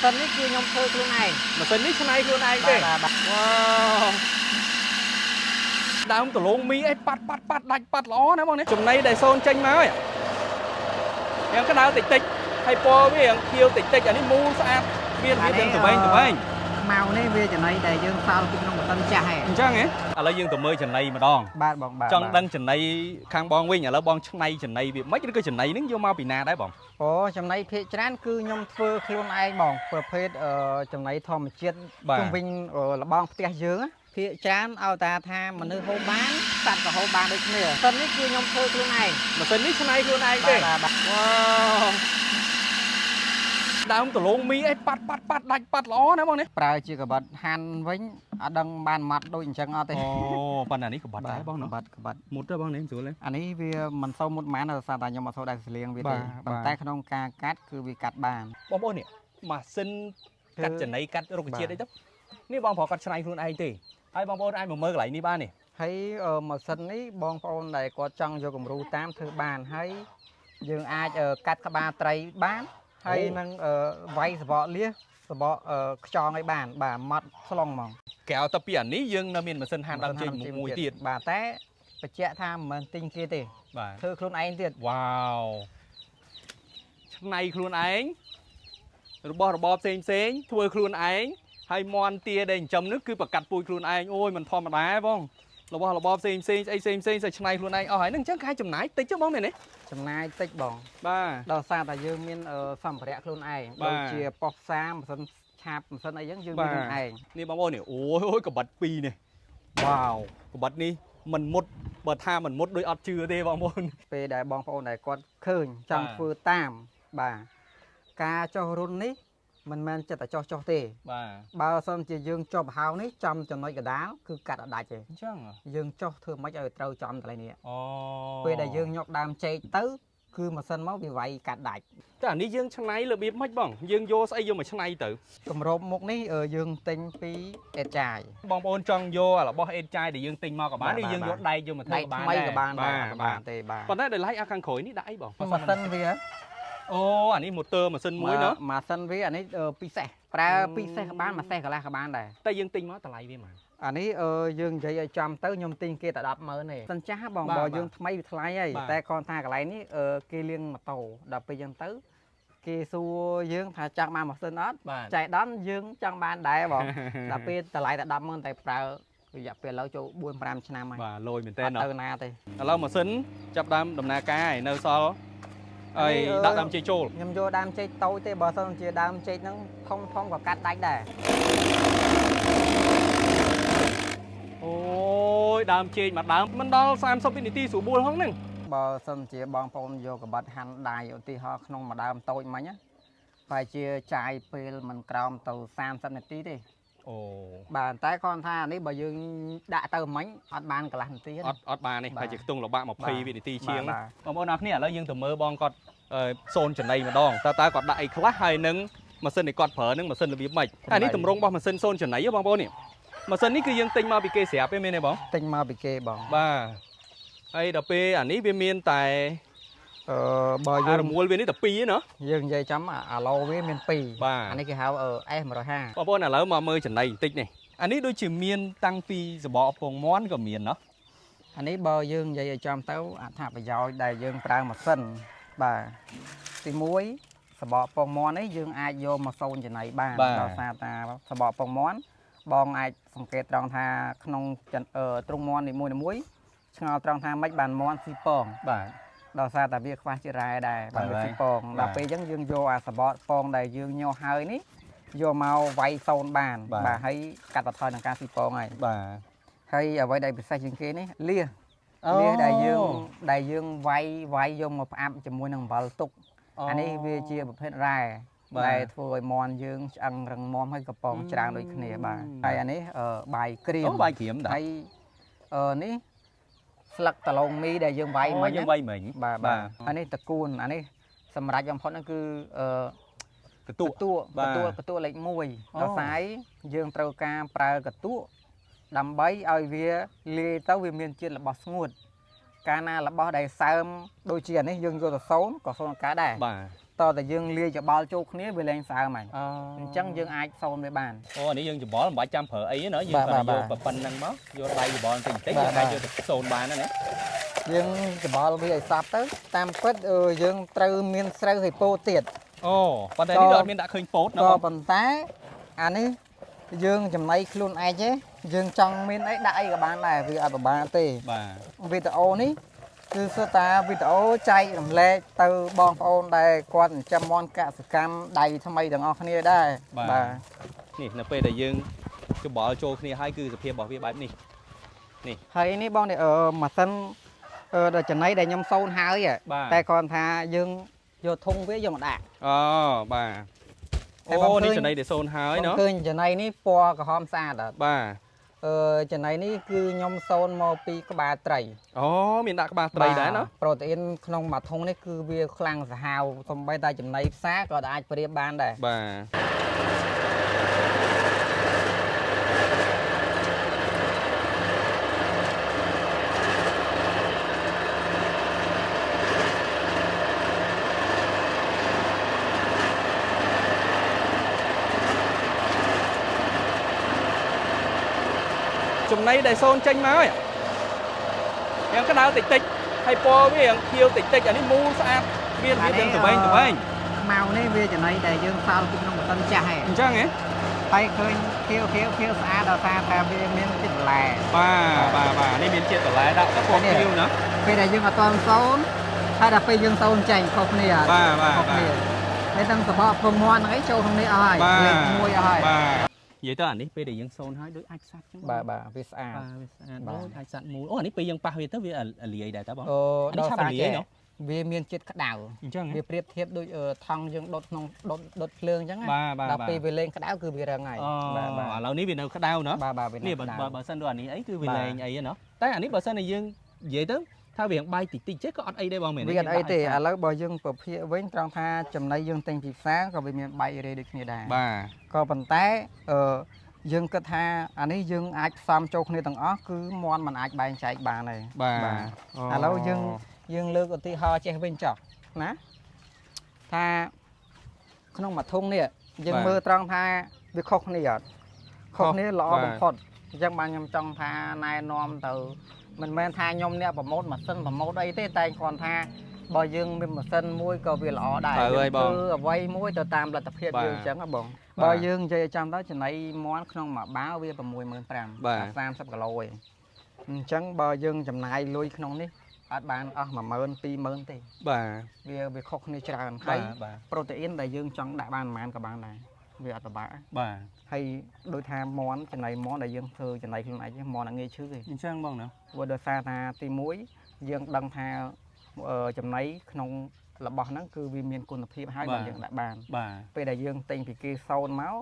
សិននេះគឺខ្ញុំធ្វើខ្លួនឯង ម៉ាស៊ីននេះឆ្នៃខ្លួនឯងទេ បាទបាទ វ៉ាវដើមដលងមីអីប៉ាត់ប៉ាត់ប៉ាត់ដាច់ប៉ាត់ល្អណាស់បងនេះចំណៃដែលសូនចេញមកហ្នឹងយ៉ាងក្តៅតិចតិចហើយពណ៌វាយ៉ាងខៀវតិចតិចអានេះមូលស្អាតមានវាទាំងត្វែងត្វែង ខ្មៅនេះវាចំណៃដែលយើងសល់ពីក្នុងម៉ាស៊ីនចាស់ឯង អញ្ចឹងហ៎ឥឡូវយើងទៅមើលចំណៃម្ដង បាទបងបាទ ចង់ដឹងចំណៃខាងបងវិញឥឡូវបងឆ្នៃចំណៃវាមិនឬក៏ចំណៃហ្នឹងយកមកពីណាដែរបង អូចំណៃភាគច្រើនគឺខ្ញុំធ្វើខ្លួនឯងបងប្រភេទចំណៃធម្មជាតិ បាទ ជុំវិញលបងផ្ទះយើងណាភាគច្រើនឲ្យតាថាមនុស្សហូបបានសត្វក៏ហូបបានដូចគ្នាសិននេះគឺខ្ញុំធ្វើខ្លួនឯង ម៉ាស៊ីននេះឆ្នៃខ្លួនឯងទេ បាទបាទ វ៉ាវដើមដលងមីអីប៉ាត់ប៉ាត់ប៉ាត់ដាច់ប៉ាត់ល្អណាស់បងនេះ ប្រើជាកបិតហាន់វិញអត់ដឹងបានម៉ាត់ដូចអញ្ចឹងអត់ទេ អូប៉ុន្តែនេះក៏បាត់ដែរបង ក ណោះ បិតកបិត មុតទេបងនេះស្រួលទេ អានេះវាមិនសូវមុតម៉ានដោយសារតែខ្ញុំអត់សូវដែរស្លៀងវា បាទ ទេប៉ុន្តែក្នុងការកាត់គឺវាកាត់បាន បងប្អូននេះម៉ាស៊ីនកាត់ចំណីកាត់រុក្ខជាតិអីទៅនេះបងប្រុសគាត់ច្នៃខ្លួនឯងទេហើយបងប្អូនអាចមកមើលកន្លែងនេះបាននេះ ហើយម៉ាស៊ីននេះបងប្អូនដែលគាត់ចង់យកគំរូតាមធ្វើបានហើយយើងអាចកាត់ក្បាលត្រីបានហើយនឹងវាយសបកលៀសសបកខ្យងឲ្យបាន បាទម៉ត់ស្លុងហ្មង ក្រៅទៅពីអានេះយើងនៅមានម៉ាស៊ីនហាន់ដើមចេកមុខមួយទៀត បាទតែបញ្ជាក់ថាមិនមែនទិញគេទេ បាទ ធ្វើខ្លួនឯងទៀត វ៉ាវឆ្នៃខ្លួនឯងរបស់របរផ្សេងផ្សេងធ្វើខ្លួនឯងហើយមន់ទាដែលចិញ្ចឹមនោះគឺប្រកាត់ពូជខ្លួនឯងអូយមិនធម្មតាទេបងរបស់របរផ្សេងផ្សេងស្អីផ្សេងផ្សេងស្អីឆ្នៃខ្លួនឯងអស់ហើយហ្នឹងអញ្ចឹងគេចំណាយតិចទេបងមែនទេ ចំណាយតិចបង បាទ ដោយសារតែយើងមានសម្ភារៈខ្លួនឯង បាទ ដូចជាប៉ុស្តិ៍ផ្សារម៉ាស៊ីនឆាបម៉ាស៊ីនអីចឹងយើងមាន បាទ ខ្លួនឯង នេះបងប្អូននេះអូយអូយកបាត់ពីរនេះវ៉ាវកបាត់នេះមិនមុតបើថាមិនមុតដូចអត់ជឿទេបងប្អូន ពេលដែលបងប្អូនដែលគាត់ឃើញចង់ បាទ ធ្វើតាមបាទការចោះរុននេះមិនមែនចិត្តតែចោះចោះទេ បាទ បើសិនជាយើងចុះប្រហោងនេះចំចំណុចកដាលគឺកាត់អត់ដាច់ទេ អញ្ចឹង យើងចោះធ្វើម៉េចឲ្យត្រូវចំកន្លែងនេះ អូ ពេលដែលយើងយកដើមចេកទៅគឺម៉ាស៊ីនមកវាវាយកាត់ដាច់ តែអានេះយើងឆ្នៃរបៀបម៉េចបងយើងយកស្អីយកមកឆ្នៃទៅ គម្របមុខនេះយើងទិញពីអេតចាយ បងប្អូនចង់យករបស់អេតចាយដែលយើងទិញមកក៏បាន បាទ ឬយើងយកដែកយកមកធ្វើ ដែក ក៏បាន ថ្មីក៏បាន បា ដែរអត់ ទបាទ បានទេបាទ ប៉ុន្តែដែលឡែកអាខាងក្រោយនេះដាក់អីបង ម៉ាស៊ីនវា អូអានេះម៉ូទ័រម៉ាស៊ីនមួយណោះ ម៉ាស៊ីនវាអានេះពិសេសប្រើពិសេសក៏បានមួយសេះកន្លះក៏បានដែរ តែយើងទិញមកតម្លៃវាហ្មង អានេះយើងនិយាយឲ្យចំទៅខ្ញុំទិញគេតែ100000ទេសិនចាស់បង បាទ បើយើងថ្មីវាថ្លៃហើយ បាទ តែគ្រាន់ថាកន្លែងនេះគេលាងម៉ូតូដល់ពេលយើងទៅគេសួរយើងថាចង់បានម៉ាស៊ីនអត់ បាទ ចៃដន្យយើងចង់បានដែរបង ដល់ពេលតម្លៃតែ100000តែប្រើរយៈពេលឥឡូវចូល4 5ឆ្នាំហើយ បាទលយមែនតើ អត់ ណោះ ទៅណាទេ ឥឡូវម៉ាស៊ីនចាប់ដើមដំណើរការហើយនៅសល់ហើយ អានេះ ដាក់ដើមចេកចូល ខ្ញុំយកដើមចេកតូចទេបើសិនជាដើមចេកហ្នឹងធំធំក៏កាត់ដាច់ដែរ អូយដើមចេកមួយដើមមិនដល់30វិនាទីស្រួលបួលហងហ្នឹង បើសិនជាបងប្អូនយកកបាត់ហាន់ដៃឧទាហរណ៍ក្នុងមួយដើមតូចមិញណាប្រហែលជាចាយពេលមិនក្រោមទៅ30នាទីទេ អូ បាទតែគ្រាន់ថានេះបើយើងដាក់ទៅមិញអត់បានកន្លះនាទីទេ អត់អត់បានទេ បាទ ប្រហែលជាខ្ទង់លបាក់20វិនាទីជាង បាទ បងប្អូនអរគ្នាឥឡូវយើងទៅមើលបងគាត់សូនចំណីម្ដងតើតើគាត់ដាក់អីខ្លះហើយនឹងម៉ាស៊ីនដែលគាត់ប្រើនឹងម៉ាស៊ីនរបៀបម៉េចហើយនេះទម្រង់របស់ម៉ាស៊ីនសូនចំណីហ៎បងប្អូននេះម៉ាស៊ីននេះគឺយើងទិញមកពីគេស្រាប់ទេមែនទេបង ទិញមកពីគេបង បាទហើយដល់ពេលអានេះវាមានតែ អឺបើ អា យើង រមួលវានេះតែពីរណោះ យើងនិយាយចំអាឡូវាមាន2 បាទ អានេះគេហៅ S150 បងប្អូនឥឡូវមកមើលចំណីបន្តិចនេះអានេះដូចជាមានតាំងពីសបកពងមាន់ក៏មានណោះ អានេះបើយើងនិយាយឲ្យចំទៅអត្ថប្រយោជន៍ដែលយើងប្រើម៉ាស៊ីនបាទទី1សបកពងមាន់នេះយើងអាចយកមកសូនចំណីបានដោយសារតាសបកពងមាន់បងអាចសង្កេតត្រង់ថាក្នុងទ្រុងមាន់នីមួយៗឆ្ងល់ត្រង់ថាម៉េចបានមាន់ស៊ីពង បាទ ដោយសារតែវាខ្វះជាតិរ៉ែដែរបានវាស៊ីពង បាទ ដល់ពេលអញ្ចឹងយើងយកអាសបកពងដែលយើងញាស់ហើយនេះយកមកវាយសូនបាន បាទ បាទហើយកាត់បន្ថយនឹងការស៊ីពងហើយ បាទ ហើយអ្វីដែលពិសេសជាងគេនេះលៀសលៀសដែលយើងដែលយើងវាយវាយយកមកផ្អាប់ជាមួយនឹងអំបិលទុកអានេះវាជាប្រភេទរ៉ែ បាទ ដែលធ្វើឲ្យមន់យើងឆ្អឹងរឹងមាំហើយកំប៉ុងច្រើនដូចគ្នាបាទហើយអានេះបាយក្រៀម អូបាយក្រៀមដែរ ហើយនេះស្លឹកតឡងមីដែលយើងវាយមិញណា យើងវាយមិញ បាទបាទអានេះតកួនអានេះសម្រាប់បំផុតហ្នឹងគឺអឺ កន្ទក់ កតួ បាទ កតួកតួលេខ អូ 1ដល់សាយយើងត្រូវការប្រើកតួដើម្បីឲ្យវាលាយទៅវាមានជាតិរបស់ស្ងួត កាលណារបស់ដែលសើមដូចជាអានេះយើងយកទៅសូនក៏សូនកើតដែរ បាទ តតែយើងលាយច្បល់ចូលគ្នាវាលែងសើមហើយ អូ អញ្ចឹងយើងអាចសូនវាបាន អូអានេះយើងច្បល់មិនបាច់ចាំប្រើអីទេណាយើង បាទ គ្រាន់តែ បាទ យកប៉ុណ្្នឹងមកយកដៃច្បល់បន្តិចបន្តិច បាទ យើងអាចយកទៅសូនបានណាណា យើងច្បល់វាឲ្យសព្វទៅតាមពិតយើងត្រូវមានស្រូវហើយពោតទៀត អូប៉ុន្តែនេះ ក៏ អត់មានដាក់ឃើញពោតណា ក៏ បង ប៉ុន្តែអានេះយើងចំណៃខ្លួនឯងទេយើងចង់មានអីដាក់អីក៏បានដែរវាអត់ពិបាកទេ បាទ វីដេអូនេះគឺសុទ្ធតាវីដេអូចែករំលែកទៅបងប្អូនដែលគាត់ចិញ្ចឹមមាន់កសិកម្មដៃថ្មីទាំងអស់គ្នាដែរ នេះនៅពេលដែលយើងច្បល់ចូលគ្នាហើយគឺសភាពរបស់វាបែបនេះ ហើយនេះបងនេះម៉ាស៊ីនដល់ចំណៃដែលខ្ញុំសូនហើយហ៎ បាទ តែគ្រាន់ថាយើងយកធុងវាយកមកដាក់ អូបាទ តែបង អូនេះ ឃើញ ចំណីដែលសូនហើយ បង ណោះ ឃើញចំណៃនេះពណ៌ក្រហមស្អាតអត់ បាទ ចំណៃនេះគឺខ្ញុំសូនមកពីក្បាលត្រី អូមានដាក់ក្បាលត្រីដែរណោះ ប្រូតេអ៊ីនក្នុងមួយធុងនេះគឺវាខ្លាំងសាហាវសំបីតែចំណីផ្សារក៏អាចប្រៀបបានដែរ បាទចំណីដែលសូនចេញមកហ្នឹងយ៉ាងក្តៅតិចតិចហើយពណ៌វាយ៉ាងខៀវតិចតិចអានេះមូលស្អាតមានវាទាំងត្វែងត្វែង ខ្មៅនេះវាចំណីដែលយើងសល់ពីក្នុងម៉ាស៊ីនចាស់ឯង អញ្ចឹងហ៎ ហើយឃើញខៀវខៀវខៀវស្អាតដោយសារតែវាមានជាតិបន្លែ បាទបាទបាទនេះមានជាតិបន្លែដាក់ទៅពណ៌ នេះ ខៀវណា ពេលដែលយើងអត់ទាន់សូនហើយដល់ពេលយើងសូនចេញខុសគ្នាអត់ បាទបាទ ខុសគ្នាហើយទាំងសបកពងមាន់ហ្នឹងអីចូលក្នុងនេះអស់ហើយ បាទ លេខមួយអស់ហើយ បាទនិយាយទៅអានេះពេលដែលយើងសូនហើយដូចអាចសัตว์ចឹង បាទបាទវាស្អាត បាទវាស្អាត បាទ ដូចអាចសัตว์មូលអូអានេះពេលយើងប៉ះវាទៅវាអាលាយដែរតើបង អូ អានេះ ដល់សារចេះ ឆាប់រលាយណោះ វាមានជាតិក្តៅ អញ្ចឹងហ៎ វាប្រៀបធៀបដូចថង់យើងដុតក្នុងដុតដុតភ្លើងអញ្ចឹងណា បាទបាទ ដល់ពេលវាលេងក្តៅគឺវារឹងហើយ អូ បាទបាទ ឥឡូវនេះវានៅក្តៅណោះ បាទបាទវា នេះបើ ក្តៅ បើបើសិនដូចអានេះអីគឺវា បាទ លែងអីហ្នឹងណោះតែអានេះបើសិនតែយើងនិយាយទៅថាវាបែកតិចតិចចេះក៏អត់អីដែរបងមែនទេ វាអត់អីទេឥឡូវបើយើងពភាកវិញត្រង់ថាចំណីយើងទិញពីផ្សារក៏វាមានបែករេដូចគ្នាដែរ បាទ ក៏ប៉ុន្តែអឺយើងគិតថាអានេះយើងអាចផ្សំចូលគ្នាទាំងអស់គឺមន់มันអាចបែងចែកបានទេ បាទ ឥឡូវយើងយើងលើកឧទាហរណ៍ចេះវិញចុះណាថាក្នុងមួយធុងនេះយើងមើលត្រង់ថាវាខុសគ្នាអត់ខុសគ្នាល្អបំផុតអញ្ចឹងបានខ្ញុំចង់ថាណែនាំទៅមិនមែនថាខ្ញុំអ្នកប្រម៉ូទម៉ាស៊ីនប្រម៉ូទអីទេតែគ្រាន់ថាបើយើងមានម៉ាស៊ីនមួយក៏វាល្អដែរ ត្រូវហើយបង ធ្វើអ្វីមួយទៅតាមលទ្ធភាព បាទ យើងអញ្ចឹងហ៎បង បាទ បើយើងនិយាយឲ្យចាំទៅចំណីមាន់ក្នុងមួយបាវវា65000 បាទ 30គីឡូឯងអញ្ចឹងបើយើងចំណាយលុយក្នុងនេះអត់បានអស់10000 20000ទេ បាទ វាខុសគ្នាច្រើន បា ហើយ ទបាទ ប្រូតេអ៊ីនដែលយើងចង់ដាក់បានប៉ុន្មានក៏បានដែរវាអត់ពិបាក បាទ ហើយដូចថាមាន់ចំណីមាន់ដែលយើងធ្វើចំណីខ្លួនឯងទេមាន់អត់ងាយឈឺទេ អញ្ចឹងបងណា ព្រោះដោយសារថាទី1យើងដឹងថាចំណីក្នុងរបស់ហ្នឹងគឺវាមានគុណភាពហើយបើយើងដាក់បាន បាទ ពេលដែលយើងទិញពីគេសូនមក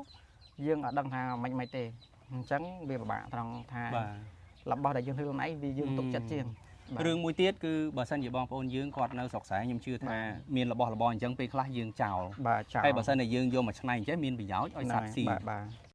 យើងអត់ដឹងថាមិនមិនទេអញ្ចឹងវាពិបាកត្រង់ថា បាទ របស់ដែលយើងធ្វើខ្លួនឯងវាយើងទុកចិត្តជាងបាទ រឿងមួយទៀតគឺបើសិនជាបងប្អូនយើងគាត់នៅស្រុកស្រែខ្ញុំជឿថាមានរបស់របរអញ្ចឹងពេលខ្លះយើងចោល បាទចោល ហើយបើសិនជាយើងយកមកច្នៃអញ្ចឹងមានប្រយោជន៍ឲ្យសត្វស៊ី បាទបាទ